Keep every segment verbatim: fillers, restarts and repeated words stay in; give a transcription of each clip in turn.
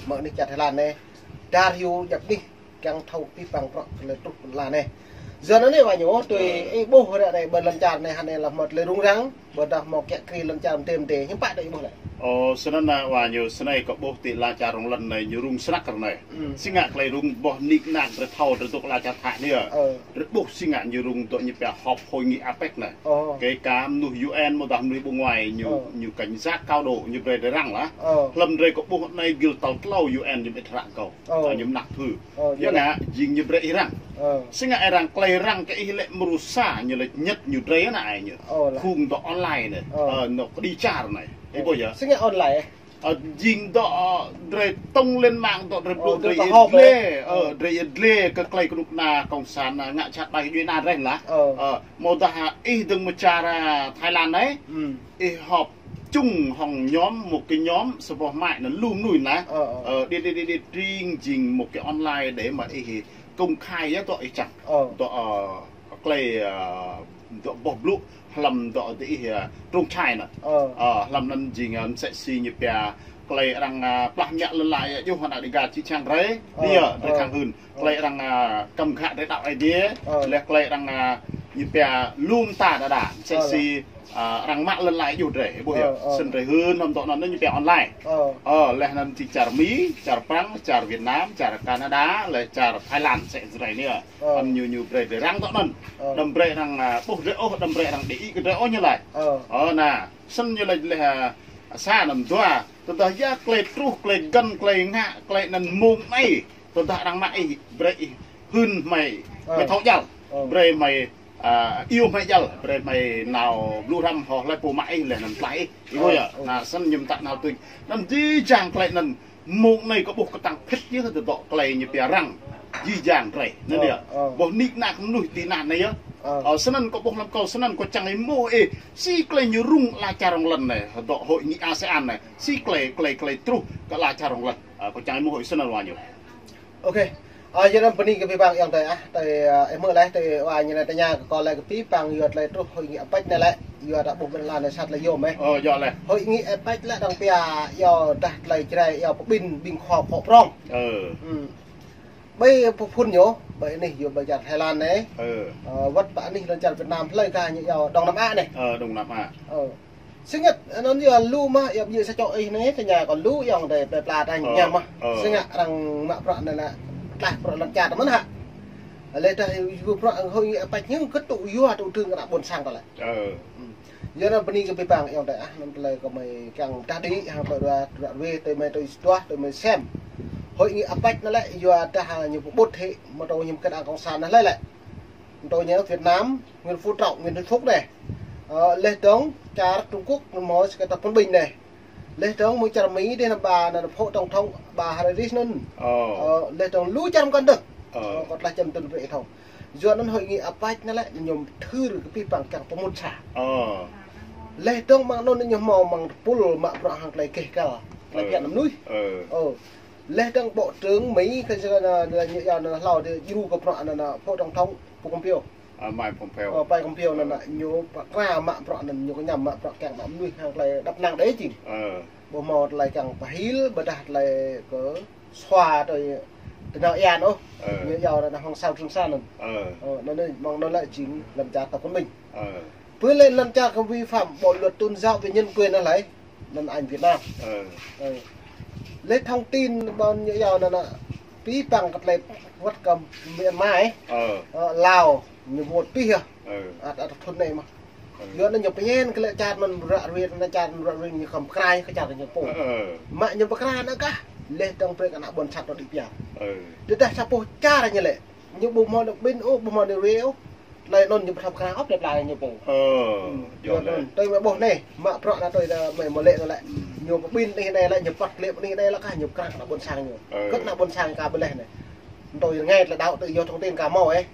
Mơ̆ng anih čar Thái Lan anei, dar hiu djăp anih, kiăng thâo bi păng prŏng klei truh lăn anei. Yua anăn anei wa ñu, tui ih ƀuh ră anei ƀơi lăn čar anei hŏng anei leh mâo klei rŭng răng, ƀiădah mâo kiă kriê lăn čar mdê mdê, hiư̆m pă ih ƀuh lĕ. Ơ, snăn wa ñu, snei kâo ƀuh ti lăn čar rŏng lăn anei ñu rŭng snăk ră anei. Si ngă klei rŭng boh nik nak drei thâo drei dôk lăn čar Thái anei yơh. Drei ƀuh si ngă ñu rŭng dŏ ñu pia họp hội nghị APEC anei. Kơ ka mnuih U N amâodah mnuih ƀuôn ngoai ñu, ñu cảnh giác cao độ ñu brei drei răng lah. Hlăm drei kâo ƀuh anei gĭr tal tlâo U N ñu mĭt hră kâo. Ñu mnăk thư. Yua ngă jing ñu brei ih răng. Si ngă ih răng, klei răng kơ ih lĕ mrô sa ñu lĕ ñĕt ñu drei anăn ai ñu. Khung dŏ online anei. Ơ, ñu kđi čar anei. Ih ƀuh yơh. Si ngă online. Ơ, jing dŏ, ơ, drei tông lên mạng dŏ drei blŭ drei yăl dliê, ơ, drei yăl dliê kơ klei knŭk kna cộng sản, ơ, ngă jhat ƀai djuê ana drei lah. Ơ, amâodah, ơ, ih dơ̆ng mơ̆ng čar, ơ, Thái Lan anei. Ih họp chung hŏng nhóm, một cái nhóm, sa boh mă anăn lu mnuih lah. Ơ, đi, đi, đi, đi, tring jing một cái online để mà ih công khai yơh dŏ ih čiăng. Dŏ, ơ, klei, ơ, dŏ boh blŭ hlăm dŏ diih, ơ, trông čhai anăn. Ơ, hlăm anăn jing, ơ, msĕ si ñu pia klei arăng, ơ, plah mă lăn ala yơh, juh anak Dega čih čhiăng drei. Anei yơh, drei khăng hưn. Klei arăng, ơ, kăm ghă drei đăo Aê Diê. Leh klei arăng, ơ, ñu pia lu mta đa đa. Msĕ si, ơ, arăng mă lăn ala yơh drei. Ƀuh yơh, snăn drei hưn hlăm dŏ anăn ñu pia online. Ơ, leh anăn ti čar Mi, čar Prăng, čar Việt Nam, čar Canada, leh čar Thái Lan, msĕ si drei anei yơh. Ơ. Anăn ñu, ñu brei drei răng dŏ anăn. Ơ. Đăm brei arăng, ơ, ƀuh drei ôh, đăm brei arăng để ý kơ drei ôh ñu lač. Ơ. Ơ, anăn, snăn ñu lač leh, ơ, sa anăn dua. Tơdah ya klei truh, klei găn, klei ngă, klei anăn mông anei. Tơdah arăng mă ih, brei ih hưn hmei, hmei thâo djăl. Ơ. Brei hmei, ơ, iêu hmei djăl, brei hmei nao blŭ hrăm hŏng hlei pô mă ih leh anăn tlaih ih. Ih ƀuh yơh. Ơ. Anăn snăn ñu mtă nao tuč. Anăn jih jang klei anăn mông anei kâo ƀuh ktang phĭt yơh tơdah klei ñu pia răng jih jang drei. Anăn yơh. Boh nik nak mnuih ti anăn anei yơh. Ơ, snăn kâo ƀuh hlăm kâo snăn kâo čiăng êmuh ih. Si klei ñu rŭng lăn čar rŏng lăn anei, dŏ hội nghị ASEAN anei. Si klei, klei, klei truh kơ lăn čar rŏng lăn. Ơ, kâo čiăng êmuh ih snăn wa ñu. Ok. Ơ, yua anăn bơni kơ bi bang ayŏng adei ah, ti, ơ, ih mơ̆ leh, ti wa ñu anei tơña kơ kâo leh kơ bi bang yua klei truh hội nghị APEC anei lĕ, yua dah ƀuh mĭn lăn anei sat leh yôm eh. Ơ, yơh leh. Hội nghị APEC lĕ arăng pia yua dah klei Jrai yua pơƀĭn ƀĭng khua kŏ prŏng. Ơ. Ƀai pô phŭn ñu, ƀai anih yua ƀai čar Thái Lan anei. Ơ. Ơ, wăt ƀai anih lăn čar Việt Nam hlei kah ñu yua Đông Nam Á anei. Ơ, Đông Nam Á. Ơ. Snăn, anăn yua lu mơh, yua ƀiă sa čô ih anei, tơña kâo lu ayŏng adei plei pla ta ñu mơh. Snăn arăng mă prăk anăn lĕ, tlaih prăk lăn čar ta mơ̆n hă. Leh dah yua prăk hội nghị APEC ñu kơ tŭ yua tŭ trưng kơ anak ƀuôn sang ta lĕ. Ơ. Yua anăn bơni kơ bi bang ayŏng adei ah, anăn klei kơ hmei kiăng dah đĭ, hăng klei dua, dua, dua, tui hmei tui stuah, tui hmei sem. Hội nghị APEC anăn lĕ, yua dah ñu pơƀut hĕ, mtô ñu mkăn ang cộng sản anăn lĕ lĕ. Mtô ñu Việt Nam, Nguyễn Phú Trọng, Nguyễn Xuân Phúc anei. Ơ, leh dơ̆ng čar Trung Quốc, mâo si kơ Tập Cận Bình anei. Leh dơ̆ng mơ̆ng čar Mi dih anăn ba anăn phó tổng thống ba Harris anăn. Ơ, leh dơ̆ng lu čar mkăn dơ̆ng. Ơ, kâo tlaih čăm tŭn brei thâo. Yua anăn hội nghị APEC anăn lĕ ñu mthưr kơ bi bang kiăng pơmŭt sa. Leh dơ̆ng mơ̆ng anăn ñu mâo mơ̆ng tơpul mă prăk hăng klei keh kal. Klei pia anăn mnuih. Ơ. Leh dơ̆ng bộ trưởng Mi kơ ñu anăn hlâo dih djru kơ prăk anăn phó tổng thống Pompeo. Ơ, Mike Pompeo. Ơ, Mike Pompeo anăn ñu pơkra mă prăk anăn ñu kñăm mă prăk kiăng mă mnuih hăng klei êđăp ênang đei jing. Ƀu mâo klei kiăng pơhil, ƀiădah klei kơ sua tui tơnao ian ôh. Ñu yua anăn hŏng sao Trường Sa anăn. Ơ, anăn mơ̆ng anăn lĕ jing lăn čar Tập Cận Bình. Pơ lĕ lăn čar kơ vi phạm bộ luật tôn giáo về nhân quyền anăn lĕ. Anăn Anh Việt Nam. Ơ. Leh thông tin ƀuôn ñu yua anăn, bi bang kơ klei wăt kơ Myanmar eh. Ơ, Lào, ñu wăt pih yơh. Ăt, ăt thŭn anei mơh. Yua anăn ñu pơñen kơ lĕ čar anăn ră ruê, anăn čar anăn ră ruê ñu kăm pơkra kơ čar ñu pô. Mă ñu pơkra anăn kah, leh dơ̆ng brei kơ anak ƀuôn sang dôk đĭ piar. Tơdah sa boh čar ñu lĕ, ñu ƀu mâo anăn ƀĭn ôh, ƀu mâo anăn ruê ôh. Klei anăn ñu pơthâo pơkra ôh, klei pla ñu pô. Ơ, yua anăn. Tui mă boh anei, mă prăk anăn tui dah mă mơlĕ anăn lĕ. Ñu pơƀĭn anih anei lĕ, ñu păt klei anih anei lĕ kah, ñu pơkra kơ anak ƀuôn sang ñu. Kơ anak ƀuôn sang ka ƀu leh anei. Tui rơngai klei đăo tự do thông tin ka mâo eh.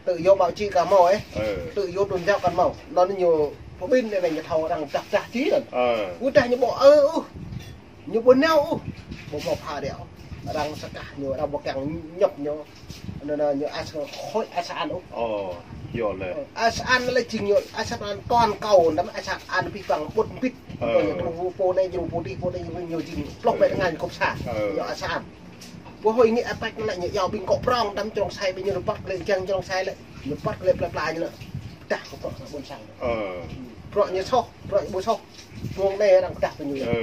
Tự do báo chí ka mâo eh. Tự do tôn giáo ka mâo. Anăn ñu pơƀĭn anei ñu thâo arăng dah dah čih anăn. Ơ. Ƀiădah ñu ƀu ơ ôh. Ñu ƀu nao ôh. Ƀu mâo pha dih ôh. Arăng sa kah ñu, arăng ƀu kiăng ñăp ñu. Anăn, anăn ñu as-, khối ASEAN ôh. Ơ, yua leh. ASEAN lĕ jing ñu ASEAN toàn cầu, anăn ASEAN bi bang ƀuôn mbĭt. Ơ. Ñu pô, pô anei ñu pô dih, pô anei ñu, ñu jing. Ploh bĕ tơngan kop sa. Ơ. Ñu ASEAN. Pô hôi ngă apec lĕ ñu yua ƀĭng kŏ prŏng đăm črông sai ƀĭng ñu rơbat lĕ jang črông sai lĕ. Ñu rơbat lĕ pla pla ñu lĕ. Pdah kơ prŏng sa ƀuôn sang. Ơ. Prŏng ñu soh, prŏng ñu ƀu soh. Prŏng anei arăng pdah kơ ñu. Ơ.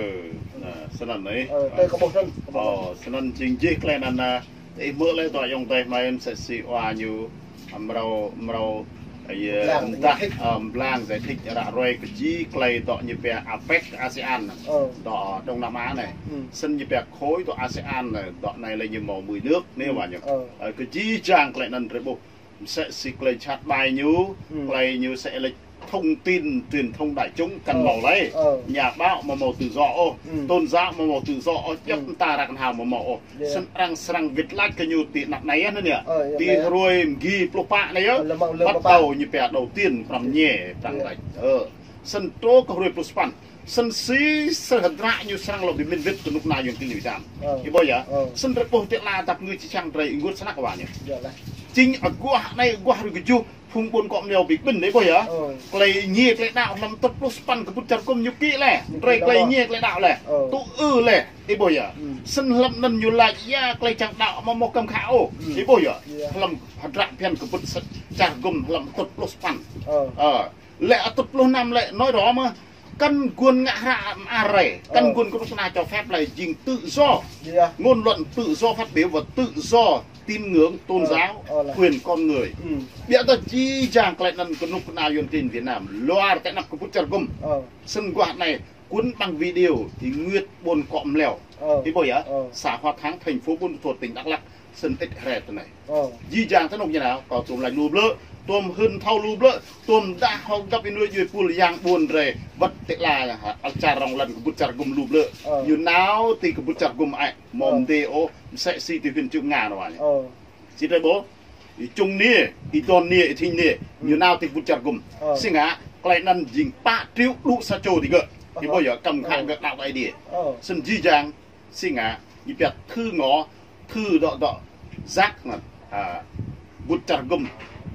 Nah, snăn anei. Ơ, tơ kơ ƀuh snăn, kơ ƀuh. Ơ, snăn jing jih klei anăn, ah, ih hmư̆ leh dŏ ayŏng adei hmei msĕ si wa ñu, ah, mrâo, mrâo, ah, yơh, mblang, mdah, giải thích. Ah, mblang giải thích ră ruai kơ jih klei dŏ ñu pia apec ASEAN. Ơ. Dŏ Đông Nam Á anei. Snăn ñu pia khối dŏ ASEAN anei, dŏ anei lĕ ñu mâo mười nước anei wa ñu. Ơ. Ah, kơ jih jang klei anăn drei ƀuh. Msĕ si klei jhat ƀai ñu, klei ñu sĕ lĕ thông tin, truyền thông đại chúng kăn mâo lei. Ơ. Nhà báo amâo mâo tự do ôh, tôn giáo amâo mâo tự do ôh, djăp mta arăng hao amâo mâo ôh. Snăn arăng srăng wĭt lač kơ ñu ti anăp anei anăn yơh. Ơ, ti hruê mgi pluh pă anei yơh. Bắt đầu ñu pia đầu tiên, prăm ñe, prăm lač. Ơ. Snăn truh kơ hruê pluh sa păn. Snăn si sơhơdră ñu srăng lŏ bi mĭn wĭt kơ knŭk kna yuăn klin Việt Nam. Ơ. Ih ƀuh yơh. Ơ. Snăn drei ƀuh ti ala dap ngư čiăng drei ênguôt snăk wa ñu. Jing aguah anei aguah hruê kjuh phung ƀuôn kŏ mlâo bi kƀĭn, ih ƀuh yơh. Ơ. Klei êngiê klei đăo hlăm tŭt pluh sa păn kbŭt čar gŭm ñu kĭ leh. Drei klei êngiê klei đăo leh. Ơ. Tŭ ư leh, ih ƀuh yơh. Snăn hlăm anăn ñu lač ya klei čiăng đăo amâo mâo kăm khă ôh. Ih ƀuh yơh. Hlăm hdră bhiăn kbŭt čar gŭm hlăm tŭt pluh sa păn. Ơ. Ơ. Lĕ tŭt pluh năm lĕ nói rõ mơh. Kăn guôn ngă hră mơar rei. Kăn guôn knŭk kna cho phép lĕ jing tự do. Ngôn luận tự do phát biểu và tự do tín ngưỡng tôn giáo, quyền con người. Ƀiădah jih jang klei anăn knŭk kna yuăn klin Việt Nam. Luar ti anăp kbŭt čar gŭm. Snăn aguah anei cuốn băng video ênguôt ƀuôn kŏ mlâo. Ih ƀuh yơh. Xã Hòa Thắng, thành phố Buôn Ma Thuột, tỉnh Đắk Lắk. Snăn ĭt hriê ti anei. Jih jang ti anôk ñu nao, kâo tuôm lač lu blư̆, tuôm hưn thâo lu blư̆, tuôm dah hŏng găp ênuê djuê pul yang ƀuôn drei, wăt ti ala, ah, čar rŏng lăn kbŭt čar gŭm lu blư̆. Ñu nao ti kbŭt čar gŭm ai, mâo mdê ôh, msĕ si ti huyện Cư M'gar anăn wa ñu. Či drei ƀuh, Y Trung niê, Y Don niê, Y Thinh niê, ñu nao ti kbŭt čar gŭm. Si ngă, klei anăn jing pă triệu đŭ sa čô digơ̆. Ih ƀuh yơh, kăm khă gơ̆ đăo kơ Aê Diê. Snăn jih jang, si ngă, ñu pia thư ngõ, thư dŏ dŏ, jăk anăn, ah, kbŭt čar gŭm,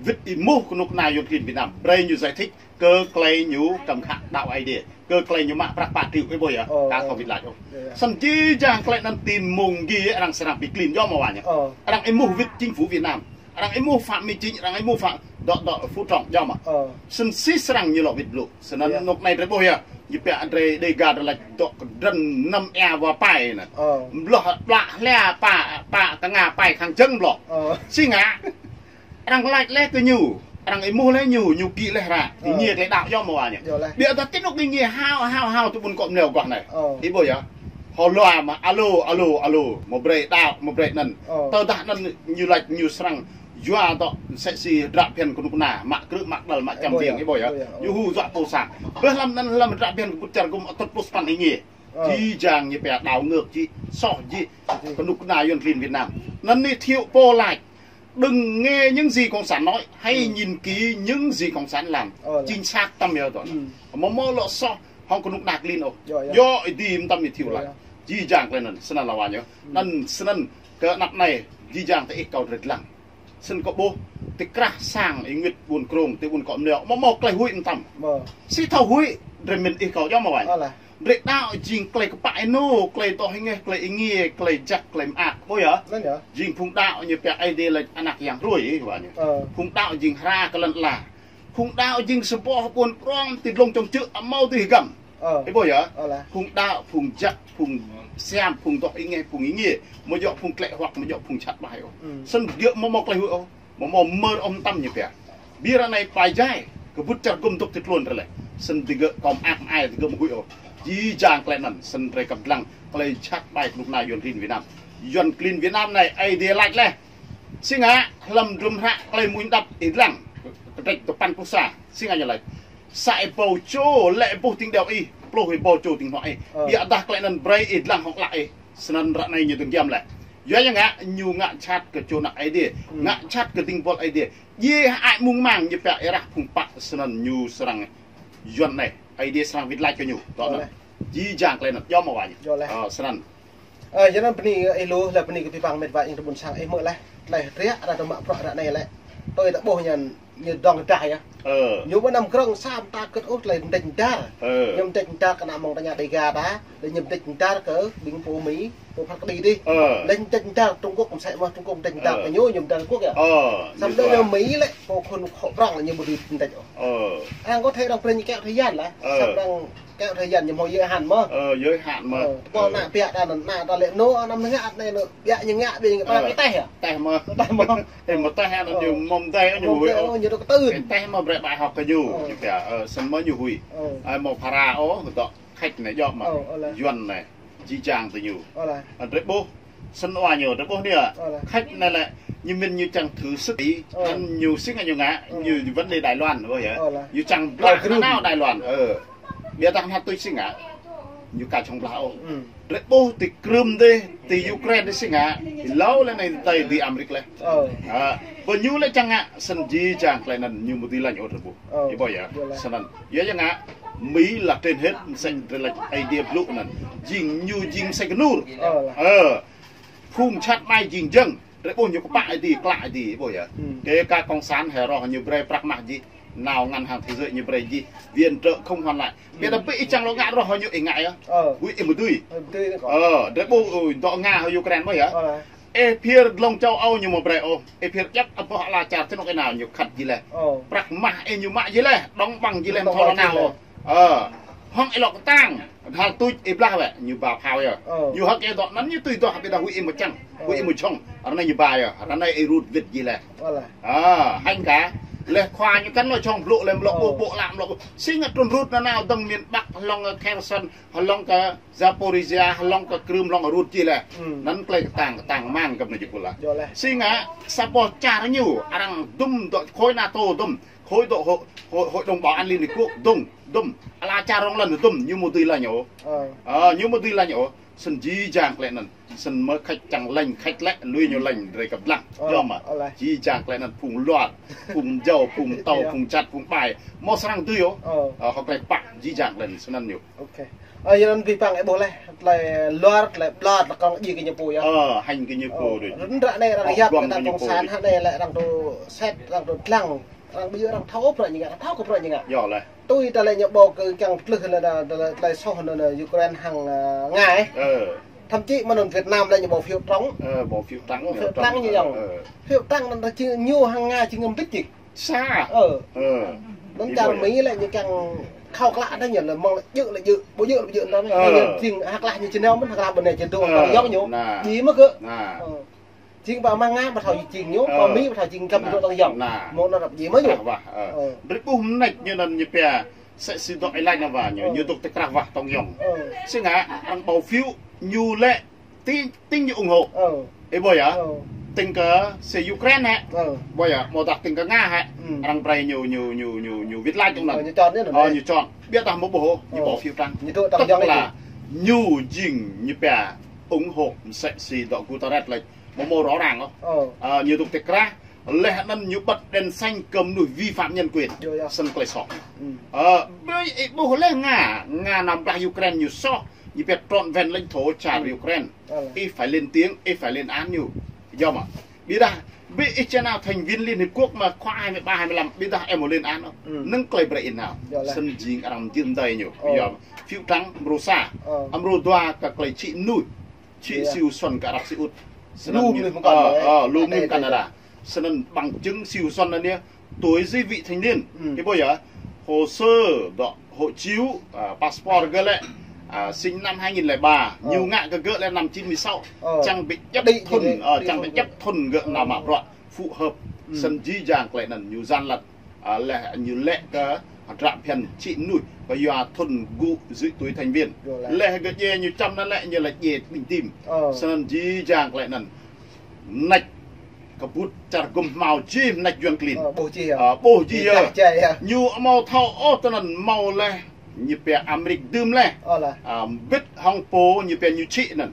wĭt êmuh knŭk kna yuăn klin Việt Nam, brei ñu giải thích kơ klei ñu kăm khă đăo Aê Diê, kơ klei ñu mă prăk pă triệu, ih ƀuh yơh, ka thâo wĭt lač ôh. Snăn jih jang klei anăn ti mmông mgi arăng srăng bi klin yơh mơh wa ñu. Arăng êmuh wĭt chính phủ Việt Nam. Arăng êmuh Phạm Minh Chính, arăng êmuh Phạm dŏ dŏ Phú Trọng yơh mơh. Snăn si srăng ñu lŏ wĭt blŭ. Snăn anôk anei drei ƀuh yơh. Ñu pia drei Dega drei lač dŏ kdrăn năm êa wa pai anăn. Mbloh plă hlia pă, pă knga pai khăng jơ̆ng mbloh. Si ngă. Arăng lač leh kơ ñu. Arăng êmuh leh ñu, ñu kĭ leh hră. Êngiê klei đăo yơh mơh wa ñu. Ƀiădah ti anôk êngiê hao, hao, hao ti ƀuôn kŏ mlâo aguah anei. Ih ƀuh yơh. Hŏ lua mă, alo, alo, alo. Mâo brei đăo, mâo brei anăn. Tơdah anăn ñu lač ñu srăng yua dŏ msĕ si hdră bhiăn knŭk kna, mă krư̆, mă kđăl, mă čăm biêng, ih ƀuh yơh. Ñu hŭ yua pô sang. Bơ hlăm anăn hlăm hdră bhiăn kbŭt čar gŭm tŭt pluh sa păn êngiê. Jih jang ñu pia đảo ngược jih, soh jih. Knŭk kna yuăn klin Việt Nam. Anăn anei thiu pô lač. Đừng nghe những gì cộng sản nói, hãy nhìn kỹ những gì cộng sản làm. Chính xác tăm yơh dŏ. Mâo mâo lŏ soh, hŏng knŭk kna klin ôh. Yơh, ih dưi mtam ih thiu lač. Jih jang klei anăn, snăn lŏ wa ñu. Anăn snăn kơ anăp anei, jih jang ti ih kâo drei dlăng. Snăn kâo ƀuh, ti krah sang ênguôt ƀuôn krông, ti ƀuôn kŏ mlâo, mâo mâo klei huĭ mtam. Si thâo huĭ, drei mĭn ih kâo yơh mơh wa ñu. Drei đăo jing klei kpă ênô, klei dŏ êngeh, klei êngiê, klei jăk, klei mơak. Ƀuh yơh? Jing phung đăo ñu pia Aê Diê lač anak yang hruê, ih wa ñu. Phung đăo jing hra kơ lăn ala. Phung đăo jing sa boh ƀuôn prŏng ti dlông čŏng čư̆ amâo dưi hgăm. Ih ƀuh yơh? Phung đăo, phung jăk, phung siam, phung dŏ êngeh, phung êngiê. Amâo djŏ phung tlĕ huăk, amâo djŏ phung jhat ƀai ôh. Snăn digơ̆ amâo mâo klei huĭ ôh. Amâo mâo mơr ôh mtam ñu pia. Bi ară anei pai jai, kbŭt čar gŭm dôk ti tluôn drei leh. Snăn digơ̆ kâo mơak mơai digơ̆ amâo huĭ ôh. Jih jang klei anăn, snăn drei kăp dlăng, klei jhat ƀai knŭk kna yuăn klin Việt Nam. Yuăn klin Việt Nam anei, Aê Diê lač leh. Si ngă, hlăm hdruôm hră klei mmuñ hđăp ih dlăng. Kdrêč dua păn pluh sa, si ngă ñu lač. Sa êbâo čô lĕ êbuh tĭng đeo ih, pluh êbâo čô tĭng hnuă ih. Ƀiădah klei anăn brei ih dlăng hŏng ală ih. Snăn ară anei ñu dơ̆ng giăm leh. Yua ya ngă, ñu ngă jhat kơ čô anak Aê Diê. Ngă jhat kơ dĭng buăl Aê Diê. Djiê hơăi mung mang ñu pia êrah phung pă snăn ñu srăng yuăn anei. Aê Diê srăng wĭt lač kơ ñu. Dŏ anăn. Jih jang klei anăn. Yơh mơh wa ñu. Ơ, snăn. Ơ, yua anăn bơni ih lu, leh bơni kơ bi păng mĭt wa ing tơ ƀuôn sang ih mơh leh. Tlei hriê, ară tơ mă bruă ară anei leh. Tui ta ƀuh ñan Ñu dŏng dah yơh. Ơ. Ñu ƀuh năm krŏng sa mta kơt ôh tlei mdêč mdar. Ơ. Ñu mdêč mdar kơ ană mơ̆ng tơña Đêga ta, leh ñu mdêč mdar kơ ƀing pô Mi, pô phat kđi dih. Ơ. Leh mdêč mdar Trung Quốc, msĕ mơh Trung Quốc mdêč mdar kơ ñu, ñu mdar Trung Quốc yơh. Ơ. Samơ̆ ñu leh ñu Mi lĕ, pô khôn khŏ prŏng ñu ƀu dưi mdêč ôh. Ơ. Arăng kơ thei arăng brei ñu kẹo thời gian lah. Ơ. Samơ̆ arăng kẹo thời gian ñu mâo giới hạn mơh. Ơ, giới hạn mơh. Ơ. Pô ană biă đa anăn, ană ta lĕ nô, năm ngă anei nô, biă ñu ngă, biă ñu ngă, ơ, biă teh yơh. Teh mơh. Teh mơh. Ê, mâo teh anăn ñu mâo mdei, ñu huĭ ôh. Ñu dôk tưn. Ê, teh mơh brei bài học kơ ñu. Ơ. Ñu pia, ơ, snăn mơh ñu huĭ. Ơ. Ơ, mâo phara ôh, dôk khač anei djŏ mơh. Ơ, ơ leh. Yuăn anei, jih jang tơ ñu. Ơ leh. Ơ, drei ƀuh, snăn wa ñu, drei ƀuh anei. Ơ leh. Khač anei lĕ, ñu mĭn ñu čiăng thử sức. Ơ. Anăn ñu si ngă ñu ngă, ơ, ñu vấn đề Đài Loan, ƀuh yơh. Ơ leh. Ñu čiăng blah, ơ, nanao Đài Loan. Ơ. Ƀiădah hnăt tuč si ngă, ñu ka čŏng blah ôh. Ơ. Drei ƀuh ti Krym dih, ti Ukraine dih si ngă, êlâo leh anei tơdah ti Amêrik leh. Ơ. Ơ, ƀơ ñu lĕ čiăng ngă, snăn jih jang klei anăn ñu mâo dưi lač ôh drei ƀuh. Ơ. Ih ƀuh yơh, ơ leh. Snăn. Yua ya ngă, Mi là trên hết, msĕ drei lač Aê Diê blŭ anăn. Jing ñu jing msĕ knur. Ơ leh. Ơ. Phung čăt mai jing jơ̆ng, drei ƀuh ñu kpă Aê Diê, klă Aê Diê, ih ƀuh yơh. Ơ. Kể cả cộng sản hĕ roh ñu brei prăk mah jih, nao ngân hàng thế giới ñu brei jih, viện trợ không hoàn lại. Ƀiădah bi ih čiăng lŏ ngă roh ñu ih ngă yơh. Ơ. Huĭ ih mâo dưi. Ơ, mâo dưi kơ. Ơ, drei ƀuh, ơ, dŏ Nga hŏng Ukraine ƀuh yơh. Ơ. Ê phiơr dlông châu Âu ñu mâo brei ôh. Ê phiơr djăp ƀuh ala čar ti anôk ênao ñu khăt jih leh. Ơ. Prăk mah ê ñu mă jih leh, đóng băng jih leh, đóng băng jih leh. Ơ. Hŏng ih lŏ ktang, hdal tuč ih blah wĕ, ñu ba phao yơh. Ơ. Ñu hơ̆k ih dŏ anăn ñu tui dŏ, ƀiădah huĭ ih mâo čiăng, huĭ ih mâo jhŏng. Ară anei ñu ba yơh, ară anei ih rut wĭt jih leh. Ơ leh. Ơ, hêñ ka. Leh khua ñu kăn lŏ jhŏng blŭ leh mlŏ ƀô̆ ƀô̆ lă mlŏ ƀô̆. Si ngă trŭn rut nanao dơ̆ng miền Bắc, hlŏng kơ Kherson, hlŏng kơ Zaporizhia, hlŏng kơ Krym, hlŏng rut jih leh. Ơ. Anăn klei ktang, ktang mang kơ mnei jih pula. Yơh leh. Si ngă, sa boh čar ñu, arăng dŭm dŏ khối NATO dŭm, khối dŏ hội, hội, Hội đồng Bảo an Liên Hiệp Quốc dŭm, dŭm. Ala čar rŏng lăn dŭm, ñu mâo dưi lač ôh. Ơ. Ơ, ñu mâo dưi lač ôh. Snăn jih jang klei anăn. Snăn mơh khač čiăng lač, khač lĕ, lui ñu lač, drei kăp dlăng. Ơ, yơh mơh. Ơ leh. Jih jang klei anăn phung luar, phung mjâo, phung mtâo, yơh, phung čăt, phung ƀai. Mâo srăng dưi ôh. Ơ. Ơ, hŏng klei kpă, jih jang klei anăn snăn ñu. Ok. Ơ, yua anăn bi păng ih ƀuh leh, klei luar, klei ƀlŏr, klei kŏng djiê kơ ñu pô yơh. Ơ, hêñ kơ ñu pô đuč. Ơ, rŭn ră anei arăng yap, kơ ta cộng sản, hă anei lĕ arăng tŭ set, arăng tŭ dlăng. Arăng ƀiă arăng thâo prăk ñu ngă, arăng thâo kơ prăk ñu ngă. Yơh leh. Tui ta lĕ ñu ƀuh kơ čiăng tlưh leh anăn, leh, leh soh anăn, anăn Ukraine hăng, ơ, Nga, ơ. Thậm chí mơ̆ng anăn Việt Nam lĕ ñu ƀuh phiếu trắng. Ơ, ƀuh phiếu trắng, ƀuh phiếu trắng ñu yơh. Ơ. Phiếu trắng anăn ta či ñu hăng Nga či ngăm bĭt či. Sa. Ơ. Ơ. Anăn čar Mi lĕ ñu čiăng khâo klă anăn ñu lĕ mơ̆ng lĕ djơ̆ lĕ djơ̆, ƀu djơ̆ lĕ ƀu djơ̆ anăn. Ơ. Ñu jing hăk lah ñu či nao mơ̆n, hăk lah ƀơ anei či dôk, ơ, tŏng yŏng ñu. Nah. Jing mơh kơ. Nah. Jing ƀă mơ̆ng Nga ƀu thâo jing ñu, ơ, ƀă Mi ƀu thâo jing kăm, nah, dôk tŏng yŏng. Nah. Mơ̆ng anăn răp jing mơh ñu. Nah, wah, ơ. Ơ. Drei ƀuh mnêč ñu anăn ñu pia, msĕ si dŏ êlan anăn wah ñu, ơ, ñu dôk ti krah wah tŏng yŏng. Ơ. Si ngă, arăng ƀâo phiếu ñu lĕ, ti, ti ñu ủng hộ. Ơ. Ih ƀuh yơh. Ơ. Tĭng kơ si Ukraine hĕ. Ơ. Ƀuh yơh, amâodah tĭng kơ Nga hĕ. Ơ. Arăng brei ñu, ñu, ñu, ñu, ñu wĭt lač tŏng anăn. Ơ, ñu chọn anăn. Ơ, ñu chọn. Ƀiădah mâo ƀuh, ñu, ơ, ƀuh phiếu trắng. Ñu dôk tŏng yŏng. Tức là ñu jing ñu pia ủng hộ msĕ si dŏ Guterres lač. Mâo mâo rõ ràng ôh. Ơ. Ơ, ñu dôk ti krah, leh anăn ñu bật đèn xanh kơ mnuih vi phạm nhân quyền. Yơh, yơh. Snăn klei soh. Ơ, bi ih ƀuh leh Nga, Nga nao blah Ukraine ñu soh, ñu pia trọn vẹn lãnh thổ čar Ukraine. Ơ. Ih phải lên tiếng, ih phải lên án ñu. Yơh mơh. Ƀiădah, bi ih či nao thành viên Liên Hiệp Quốc mơh khóa hai mươi ba, hai mươi lăm, ƀiădah ih amâo lên án ôh. Ơ. Năng klei brei ih nao. Yơh leh. Snăn jing arăng mjir mdei ñu. Ơ. Yơh mơh. Phiếu trắng, mrô sa. Ơ. Mrô dua kơ klei čhĭ mnuih. Čhĭ, yơh, Siu Suôn kơ Ả Rập Xê Út. Snăn lu ñu, mnuih mkăn, ơ, ơ, lu mnuih mkăn đa. Snăn bằng chứng Siu Suôn anăn yơh, tuổi dưới vị thành niên. Ơ. Ih ƀuh yơh, hồ sơ dŏ hộ chiếu, à, passport gơ̆ lĕ, à, sinh năm hai nghìn lẻ ba, ơ, ñu ngă kơ gơ̆ leh năm chín mươi sáu. Ơ. Čiăng bi djăp thŭn, ơ, čiăng bi djăp thŭn gơ̆ nao mă bruă phù hợp. Ơ. Snăn jih jang klei anăn ñu gian lận. Ơ, leh ñu lĕ kơ hdră bhiăn čhĭ mnuih, kyua thŭn gŭ dưới tuổi thành viên. Yơh leh. Leh gơ̆ djiê ñu čăm anăn lĕ ñu lĕ djiê ƀĭng tim. Ơ. Snăn jih jang klei anăn. Mnêč kbŭt čar gŭm hmao jih mnêč Yuăn klin. Ơ, ƀuh jih yơh. Ơ, ƀuh jih yơh. Ñu amâo thâo ôh tơ anăn mâo leh, ñu pia Amêrik dưm leh. Ơ leh. Ơ, mbĭt hŏng pô ñu pia ñu čhĭ anăn.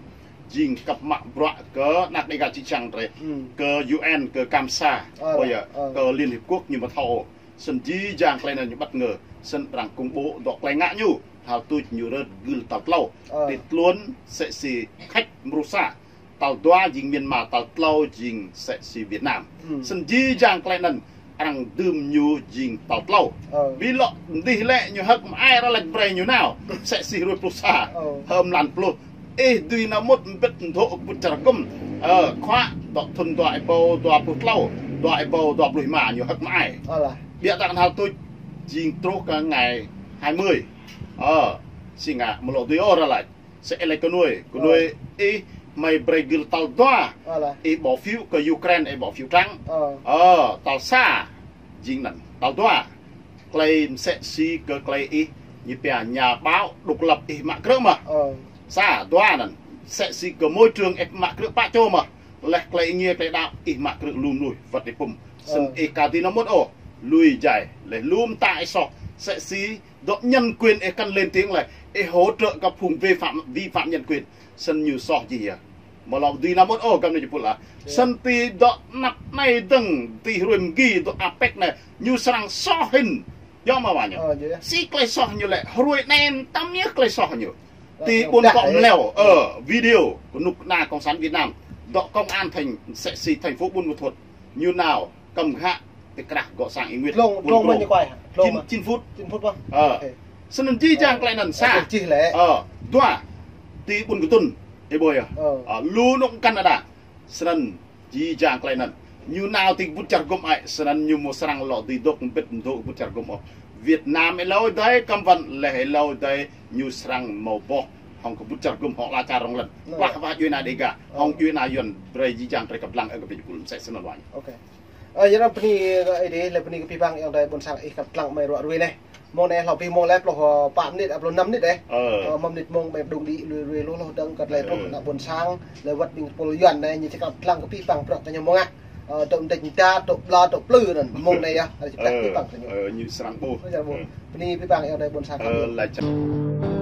Jing kăp mă bruă kơ anak Đêga čiăng drei. Ơ. Kơ U N, kơ Kamsa. Ơ leh. Ơ. Kơ Liên Hiệp Quốc ñu amâo thâo ôh. Snăn jih jang klei anăn ñu bất ngờ. Snăn arăng công bố dŏ klei ngă ñu. Hal tuč ñu rơ̆t gưl tal tlâo. Ơ. Ti tluôn msĕ si khač mrô sa. Tal dua jing Myanmar, tal tlâo jing msĕ si Việt Nam. Ơ. Snăn jih jang klei anăn arăng dưm ñu jing tal tlâo. Bi lŏ mdih lĕ ñu hơ̆k mơai arăng lač brei ñu nao. Msĕ si hruê pluh sa. Hơ̆m lan pluh. Ih dưi nao mŭt mbĭt mdhô̆ kbŭt čar gŭm. Ơ, khua dŏ thŭn dua êbâo dua pluh tlâo, dua êbâo dua pluh êma ñu hơ̆k mơai. Ƀiădah knhal tuč jing truh kơ ngày hai mươi. Ơ, si ngă mlŏ dưi ôh arăng lač. Msĕ lĕ kơ nuê, kơ nuê ih mâo brei gưl tal dua. Ih bỏ phiếu kơ Ukraine, ih bỏ phiếu trắng. Ơ, tal sa, jing anăn, tal dua. Klei msĕ si kơ klei ih, ñu pia nhà báo độc lập ih mă krư̆ mơh. Sa, dua anăn, msĕ si kơ môi trường ih mă krư̆ pă čô mơh. Leh klei êngiê klei đăo ih mă krư̆ lu mnuih wăt ih pŭm. Snăn ih ka dưi nao mŭt ôh, lui jai, leh lu mta ih soh, msĕ si dŏ nhân quyền ih kăn lên tiếng leh, ih hỗ trợ kơ phung vi phạm, vi phạm nhân quyền. Snăn ñu soh jih yơh. Mlŏ dưi nao mŭt ôh găp anei jih pul ah. Snăn ti dŏ anăp anei dơ̆ng ti hruê mgi dŏ apec anei, ñu srăng soh hĭn. Yơh mơh wa ñu. Si klei soh ñu lĕ, hruê anei mtam yơh klei soh ñu. Ti ƀuôn Kŏ Mleo, ơ, video, knŭk kna Cộng sản Việt Nam, dŏ công an thành, msĕ si thành phố Buôn Ma Thuột, ñu nao, kăm ghă, ti krah gŏ sang Y Nguyệt, tlông, tlông mơh ñu kuai hă? Tlông mơh. Chín phút. Chín phút mơh. Ơ. Snăn jih jang klei anăn sa. Ơ, dua, ti ƀuôn Kdŭn, ih ƀuh yơh. Ơ, lu anôk Canada. Snăn jih jang klei anăn. Ñu nao ti kbŭt čar gŭm ai, snăn ñu mâo srăng lŏ dưi dôk mbĭt mdhô̆ kbŭt čar gŭm ôh. Việt Nam êlâo dih, cấm vận leh êlâo dih, ñu srăng mâo boh hŏng kbŭt čar gŭm hŏng ala čar rŏng lăn. Plah wah djuê ana Dega, hŏng djuê ana Yuăn, brei jih jang drei kăp dlăng ơ găp anei jih pul msĕ snăn wa ñu. Ơ, ya anăn bni, ơ, ih dih, leh bni kơ bi păng ayŏng adei ƀuôn sang ih kăp dlăng mơh ruă ruê anei. Mông anei hlâo bi mông leh pluh, ơ, pă mnĭt, ơ, pluh năm mnĭt dih. Ơ, mâo mnĭt mông ƀai mđung đĭ ruê ruê lu lu dơ̆ng kơ leh truh ană ƀuôn sang, leh wăt ƀing pul Yuăn anei, ñu či kăp dlăng kơ bi păng bruă kơ ñu mông ah. Ơ, dôk mdĭt mda, dôk ƀlŏ, dôk plư anăn. Mông anei yơh, arăng či bi păng kơ ñu. Ơ, ñu srăng ƀuh. Bni bi păng ayŏng adei ƀuôn sang kăp.